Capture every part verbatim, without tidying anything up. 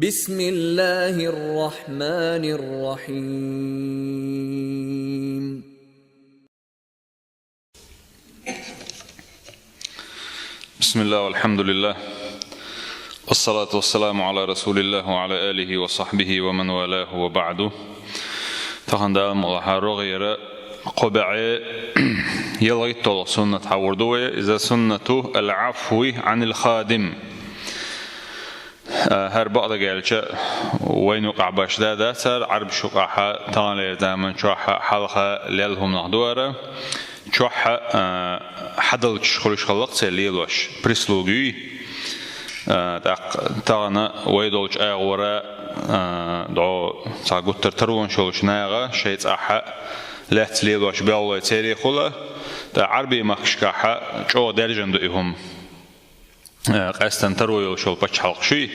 بسم الله الرحمن الرحيم. بسم الله والحمد لله. والصلاة والسلام على رسول الله وعلى آله وصحبه ومن والاه وبعد. Тахан Дала мукъалахь рогӀера кхо бӀаьи ялхитталгӀа суннат хьагӀур ду вай, иза суннату аль-Ӏафви Ӏаниль-хадим. А, хӀара бакъдерг аьлча, вайна юкъахь башха да дац хӀара, Ӏарбашкахь таханлера заман чохь хьалха лелла хӀуманах ду хӀара. Чохь, а, хьадалчаш хуьлуш хиллакх церан лелош, прислуги. А, тӀаккха тахана вай долчу агӀора, а, дӀо цхьа гуттар таронаш йолчу наха шайн цӀахь лаьцна лелош белхалой церан хуьлу, ткъа Ӏарбийн махкашкахь чӀогӀа даьржина ду и хӀума. Э, къаьстина таро йолуш йолу пачхьалкх шуй.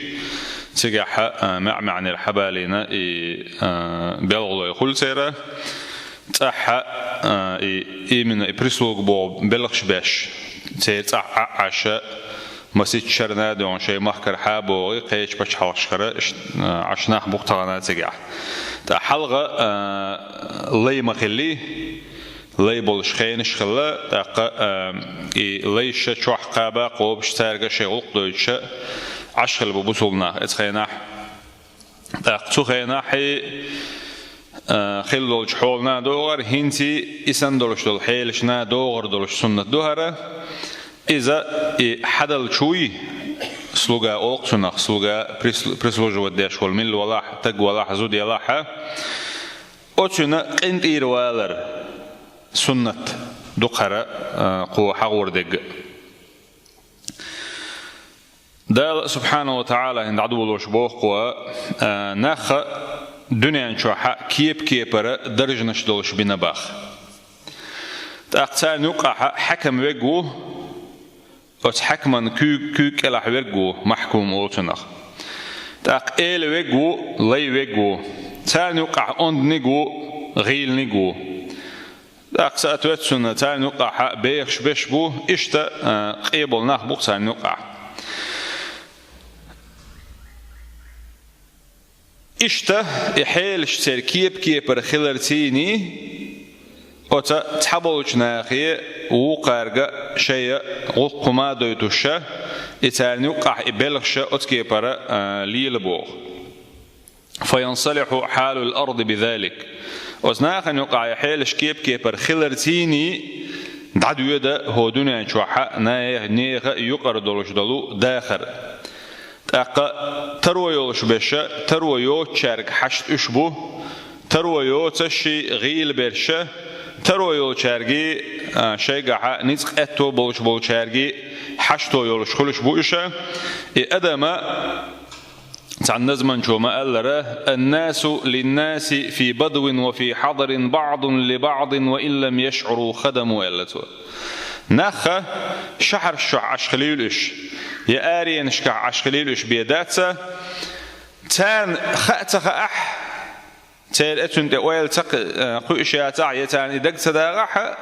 Цигахь, э, маьӀ-маьӀнера хьабалийна и, э, белхалой хуьлу церан. ЦӀахь, э, и, именно и прислуга боху белхаш беш, церан цӀахь Ӏа-, Ӏаш, масийтта шарна а дуьйна шайн махкара хьа а богӀий, кхечу пачхьалкхашкара ш-, э, Ӏаш нах бу-кх тахана цигахь. ТӀаккха хьалха, э, лай ма хиллий, лай болуш хенаш хилла, тӀаккха, а, и лайша чохь кхаба кхобуш, цаьрга шайн гӀуллакх дойтуша Ӏаш хилла бу бусулба нах оцу хенахь. ТӀаккха цу хенахь, а, хилла долчу хьолана догӀар, хӀинций и санна долуш долу хьелашна догӀар долуш суннат ду хӀара. Иза и хьадалча вуй, слуга олу-кх цунах, слуга прис-, прислуживать деш волу милла валахь, таг валахь, зуда ялахь, оцуьнан къинтӀера валар суннат ду-кх хӀара, а, кхо хьагӀур дерг. Дала субхьанаху ва таӀала хӀинца дӀадолош боху кхо, а, нах дуьнен чохь кеп-кепара даржанаш долуш бина боху. ТӀаккха царна юккъахь хьаькам верг ву, оцу хьаькаман куьйг-, куьйга кӀелахь верг ву, махькум олу цунах. ТӀаккха эла верг ву, лай верг ву. Царна юккъахь онданиг ву, гӀийланиг ву. ТӀаккха, соответственно, царна юккъахь бехаш берш бу, иштта, а, къен болу нах бу-кх царна юккъахь. Иштта и хьелаш церан кеп-кепара хиларций, оцу цхьаболчу нахе вукхаьрга шайн гӀуллакх хӀума а дойтуша, и царна юккъахь и белхаша оцу кепара, а, лела боху. فينصلح حال الأرض بذلك. Оцу нахана юкъахь и хьелаш кеп-кепара хиларций, дӀадоьду хӀокху дуьнен чохь нех-, нехан юкъара долуш долу дахар. ТӀаккха таро йолуш берш, таро йоцучаьрга хьашт уьш бу, таро йоцуш гӀийла берш, таро йолчаьргий, а, шайгахь ницкъ аьтто болуш болчаьргий хьашто йолуш хуьлуш бу уьш. И адама цхьана назманчо ма-аллара: «الناس للناس في بدو وفي حضر بعض لبعض وإن لم يشعروا خدموا», аьлла цо. Нах шахьарш чохь Ӏаш хилийла уьш, я аренашкахь Ӏаш хилийла уьш бен дац, царна хаа ца хаахь, церан оцунна тӀе ойла ца кхи-, э, кхуьуш яцахь, я царна и дага ца дагӀахь,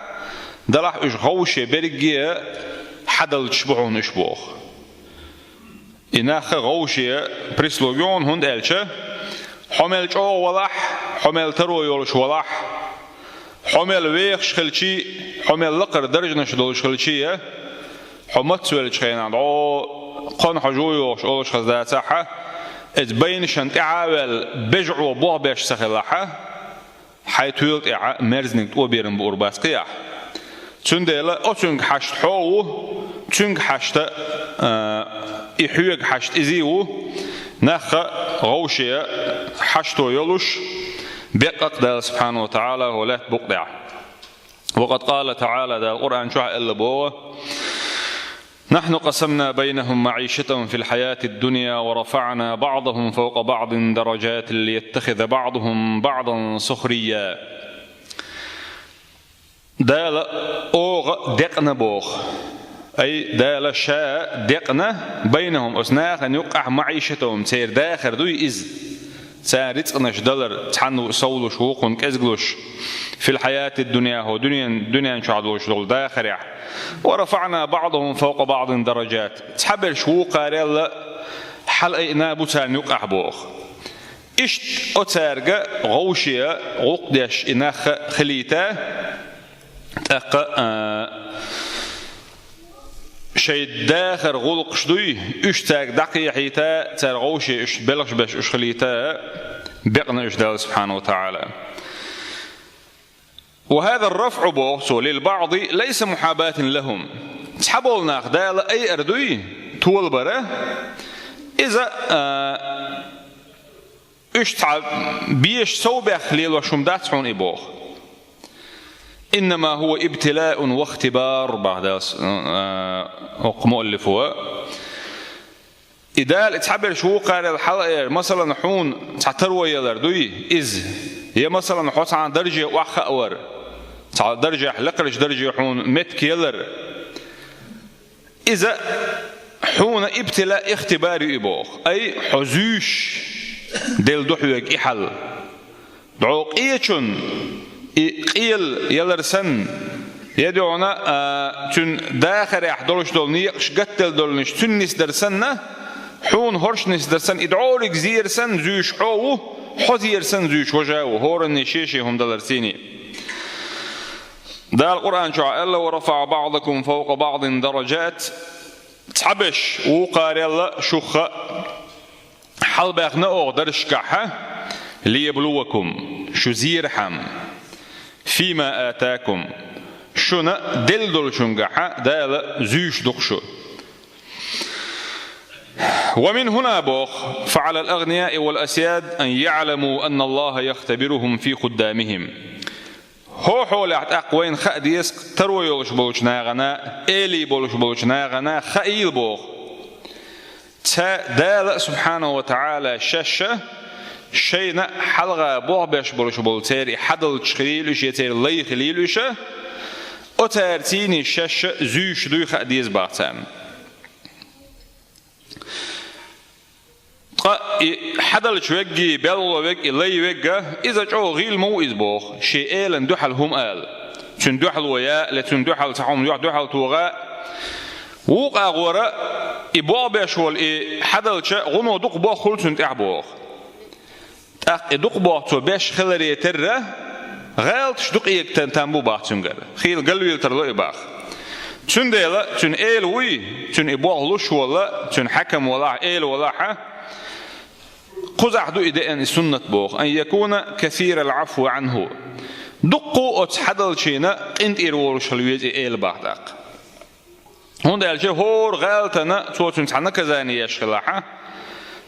делахь уьш гӀовше берриге хьадалчаш бу хьуна уьш боху. И нах гӀовше прислуги ю хьуна, хӀунда аьлча, хьо мел чӀогӀа валахь, хьо мел таро йолуш валахь, хьо мел вехаш хилчий, хьо мел лакхара даржанаш долуш хилчий, хьо мацвеллачу хенахь дӀо кхана хьо жу йохуш олуш хаза дацахь, иза байнашна тӀаьхьа а ваьлла, бежаӀо болх беш ца хилахь, хьайн тоьла тӀехь мерзаниг тӀоберзан буур бац кхиахь. Цундела оцуьнга хьашт хьо ву, цуьнга хьашт, а, и хьоьга хьашт изий ву, нах гӀовше хьашто йолуш, беккъа-кх Дала субхьанаху ва таӀала хӀокху лаьтта букъа тӀехь. وقد قال تعالى, Дала Къуръан чохь аьлла боху: «نحن قسمنا بينهم معيشتهم في الحياة الدنيا ورفعنا بعضهم فوق بعض درجات ليتخذ بعضهم بعضا سخريا». Дала оха декъна боху. Ай, Дала ша декъна, байнахум, оцу нахана юккъахь, маӀишатахум, церан дахар дуй иза. Царна рицкъанаш далар, цхьанна совлуш, вукхунна кӀезиглуш, фил хьаятид дунья, хӀо дуьнен, дуьнен чохь долуш долу дахарехь. Ва рафаъна баъдахум фавкъа баъдин дараджат. Цхьаберш вукхарел а хьалаайина бу царна юкъахь боху. Иштта оцаьрга гӀовше гӀуллакх деш и нах хилийта, тӀаккха, а, шайн дахар гӀуллакхаш дуй, уьш цаьрга дӀакхехьийта, цаьрга гӀовше уьш белхаш беш уьш хилийта, бекъна уьш Далла субхьанаху ва таӀала. وهذا الرفع боху цо للبعض ليس محاباة لهم. Цхьаболу нах Дала айар дуй, толабара. Иза, а, уьш цхьа беша совбехк лелош хӀума дац хьуна и боху. إنما هو ابتلاء واختبار, бах Дала, а, окху муаллифо. И Дала и цхьаберш вукхарел хьалаэр, масалан, хьуна цхьа таро ялар дуй иза, я, масалан, хьо цхьана дарже охьахаавар, цхьа даржехь, лекхарчу дарже хьуна меттиг ялар. Иза хьуна ибтила, ихтибар ю и боху. Ай, хьо зуьйш делла ду хьоьга и хьал. ДӀо къечун и къел ялар санна, я дуьхьал, а, цуьнан дахарехь долуш долу некъаш гатделла долунаш цуьнан нисдар санна, хьуна хӀорш нисдар санна, и дӀориг зер санна зуьйш хьо ву, хьо зер санна зуьйш важа ву, хӀоранне шен-шен хӀума далар цийний. Дала Къуръан чохь аьлла: «ورفع بعضكم فوق بعض درجات», цхьаберш вукхарелла шух хьалабаьхна оха даржашкахь, «ليبلوكم», шу зерхьама, «فيما آتاكم», шуна делла долчуьнгахь Дала зуьйш ду-кх шу. «ومن هنا», боху, «فعلى الأغنياء والأسياد أن يعلموا أن الله يختبرهم في خدامهم». ХӀокху хьолехь тӀаккха вайна хаа деза, таро йолуш болчу нахана, элий болуш болчу нахана хаийла боху. Ца Дала субхьанаху ва таӀала шаьш шайна хьалха болх беш болуш болу церан хьадалчаш хилийла уьш, я церан лай хилийла уьш, оцара цийний шаьш зуьйш дуй хаа деза бах царна. Ткъа и хьадалча веггий, белхало веггий, лай вегга, иза чӀогӀа гӀийла ма ву иза боху, шен элана дуьхьал хӀума ала. Цуьнан дуьхьало я, я цуьнан дуьхьал цхьа хӀума дуьхьал тоха. Вукху агӀора и болх беш волу и хьадалча гӀуно дукха боху хуьлу цуьнан тӀехь боху. ТӀаккха и дукха боху цо беш хиларе терра, гӀалташ дукха эга тан-, там бу бах цуьнгара. Хийла галвийла тарло и бах. Цундела цуьнан эла вуй, цуьнан и болх луш волла, цуьнан хьаькам валахь, эла валахьа, кхузахь ду и деана и суннат боху, «أن يكون كثير العفو عنه». Дуккха оцу хьадалчина къинтӀера волуш хила веза и эла бах тӀаккха. ХӀунда аьлча хӀора гӀалтана цо цуьнан цхьа наказание еш хилахьа,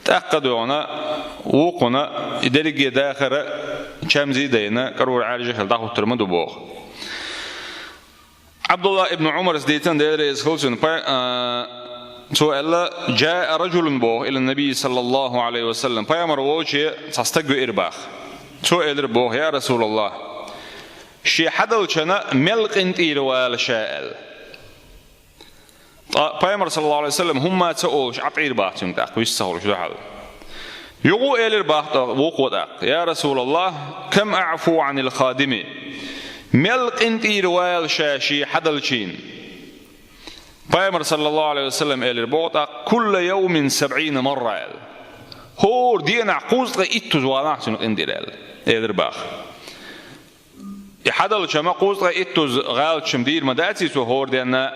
тӀаккха а дуьхьал вукхунна и дерриге дахар чамзий а дайна, кӀарора Ӏаьржа а хилла дӀахӀуттур ма ду боху. Ӏабдулла ибн Ӏумарас дийцина, Дела реза хуьлда цунна, пай-, а, цо аьлла: «جاء رجل», боху, «إلى النبي صلى الله عليه وسلم». Пайхамар волче цхьа стаг веара бах. Цо элира боху: «يا رسول الله, шен хьадалчана мел къинтӀера вала ша», аьлла. Ткъа Пайхамар, саллаллаху Ӏалайхи ва саллам, хӀумма а ца олуш, Ӏа тӀера бах цуьнга тӀаккха, вист ца хуьлуш дуьхьал. Юха элира бах тӀаккха, вукхо тӀаккха: «يا رسول الله, كم أعفو عن الخادم?» Мел къинтӀера вала ша шен хьадалчийн? Пайхамар, саллаллаху Ӏалайхи ва саллам, элира боху тӀаккха: «كل يوم سبعين مرة», аьлла. ХӀора денахь кхузткъе иттуза валахь цуьнан къинтӀера аьлла, элира бах. И хьадалча ма кхузткъе иттуза гӀалаташ-м дийр ма даций цо хӀора денна.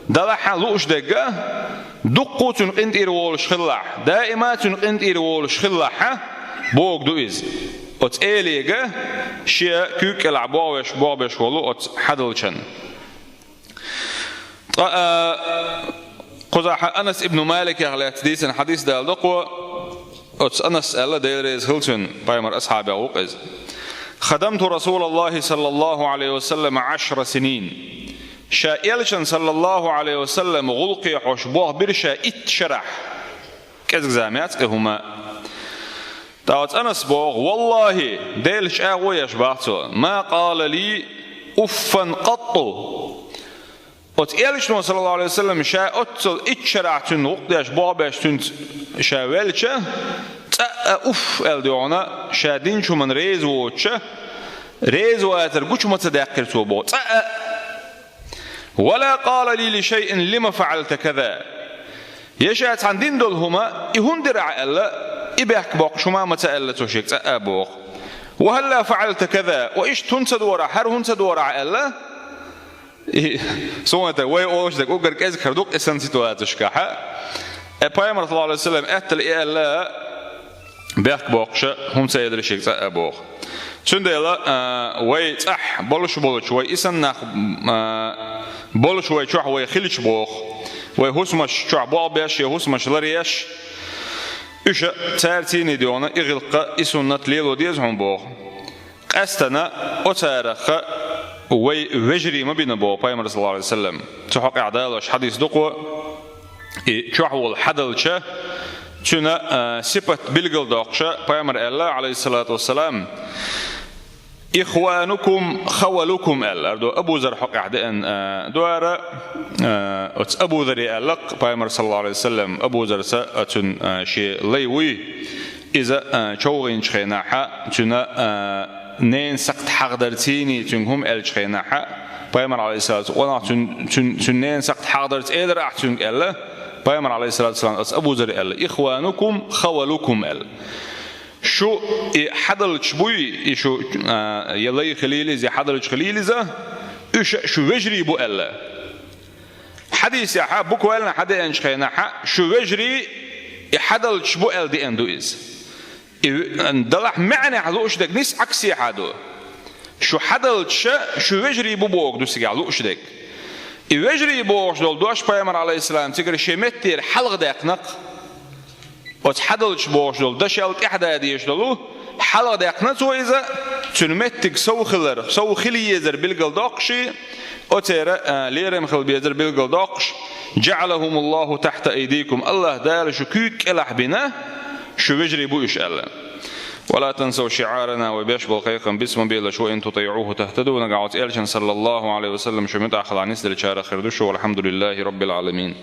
Далахьа лууш дерг а, дуккха цуьнан къинтӀера волуш хилалахь, даима цуьнан къинтӀера волуш хилалахьа, богу ду иза. Оцу элига шен куьйга кӀелахь бохбеш, бохбеш волу оцу хьадалчан. Ткъа, а, кхузахь Анас ибн Маликех лаьцна дийцина хьадис даладо кхо, оцу Анас аьлла, Дела реза хила цуьнан, пайхамар асхьабех ву-кх иза: «خدمت رسول الله صلى الله عليه وسلم عشر سنين». Ша элчан, саллаллаху Ӏалайхи ва саллам, гӀуллакхе хьош болх бира ша итт шарахь. КӀезиг зама яц-кх и хӀума. ТӀаккха оцу Анас боху: «والله», Делан чӀагӀо еш бах цо, «ما قال لي أف قط». Оцу элчано, саллаллаху Ӏалайхи ва саллам, ша оццул итт шарахь цуьнан гӀуллакх деш, болх беш цуьнца ша велча, цкъа а уф аьлла дуьхьал, ша динчу хӀуманна реза воцуша, реза вацар гучу ма ца даьккхира цо боху. Цкъа а. «ولا قال لي لشيء لم فعلت كذا». Я ша цхьана дина долу хӀума, и хӀунда дира ахь аьлла, и бехк боккхуш хӀума ма ца аьлла цо шега цӀа а боху. «Ва хӀалла фаӀалта каза», ва иштта хӀунда ца дора ахь, хӀара хӀунда ца дора ахь аьлла, и, суна тӀе вай олуш дерг уггар кӀезиг хир ду-кх и санна ситуацешкахь. Э, Пайхамар, саллаллаху Ӏалайхи ва саллам, аьттала и аьлла, бехк боккхуша хӀума ца элира шега цӀа а боху. Цундела, а, вай цӀахь болуш болчу, вай и санна нах, а, болуш вай чохь вай хилча боху, вай хӀусамаш чохь болх беш, я хӀусамаш ларъеш, уьш а цара цийний доьгӀна и гӀиллакх, и суннат лело деза хьуна боху. Къаьстина оцарах вай вежарий ма бина боху Пайхамар, саллаллаху Ӏалайхи ва саллам. Цу хьокъехь далош хьадис ду-кх, и чохь волу хьадалча, цуьнан, а, сипат билгалдоккхуша, Пайхамар аьлла, Ӏалайхиссалату вассалам: «Ихванукум хавалукум», аьлла. Ардо Абу Зар хьокъехь деана, а, дуара, а, оцу Абу Заре аьлла-кх Пайхамар, саллаллаху Ӏалайхи ва саллам, Абу Зарца, а, цуьнан, а, шен лай вуй. Иза, а, човгӀинчу хенахьа, цуьнан, а, ненан сакхт хьагӀдар цийний цуьнга хӀума аьллачу хенахьа, Пайхамар, Ӏалайхиссалату вассалам, цуьнан, цуьнан, цуьнан ненан сакхт хьагӀдарца элира ахь цуьнга аьлла, Пайхамар, Ӏалайхиссалату вассалам, оцу Абу Заре аьлла: «Ихванукум хавалукум», аьлла. Шу и хьадалча буй, и шу, а, я лай хилийла иза, я хьадалча хилийла иза, уьш а шу вежарий бу аьлла. Хьадисехьа буквально хьадеанчу хенахьа, шу вежарий и хьадалчаш бу аьлла деана ду иза. И далахь маьӀнехь лууш дерг нис Ӏаксехьа ду. Шу хьадалчаша, шу вежарий бу боху ду цигахь лууш дерг. И вежарий бохуш долу дош Пайхамар, Ӏалайхиссалам, цигара шен меттера хьалха даьккхина-кх. Оцу хьадалчаш бохуш долу дашал тӀаьхьа да дезаш долу, хьалха даьккхина цо иза, цуьнан меттиг сов хилар, сов хила езар билгалдоккхуш, оцеран, а, лерам хила безар билгалдоккхуш: «ЖаӀалахумуллаху тахьта айдикум», АллахӀ Дала шу куьйга кӀелахь бина, шу вежарий бу уьш аьлла. «Ва ла тансав шиӀарана», вай беш болу кхайкхам биц ма белаш, «ва ин тутиӀуху тахтаду», нагахь оцу Элчан, саллаллаху Ӏалайхи ва саллам, шу муьтӀахь хилахь нисделлачарах хир ду шу, валхьамдулиллахи раббил Ӏаламин.